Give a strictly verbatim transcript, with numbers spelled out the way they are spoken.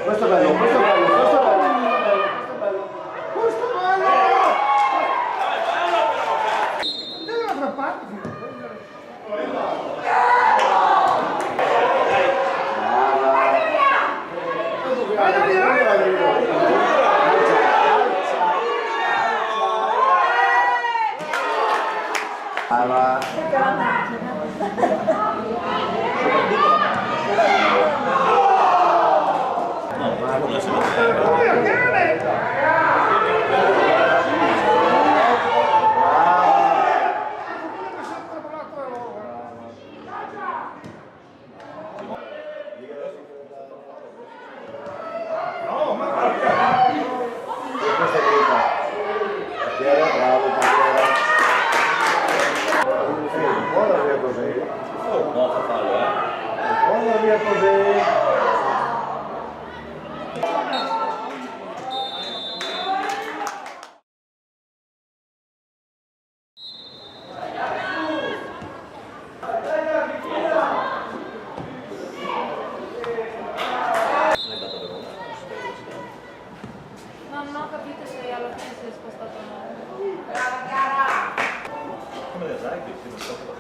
Questo è bello, questo è bello, questo è bello, questo è bello, questo è bello. Questo è bello! Deve un'altra parte, figlio. Bravo, portiere. Sì, un po' la via così. No, fa fallo, eh. Un po' la via così. Non ho capito se alla fine si è spostato o no. Come le sai che si è spostato?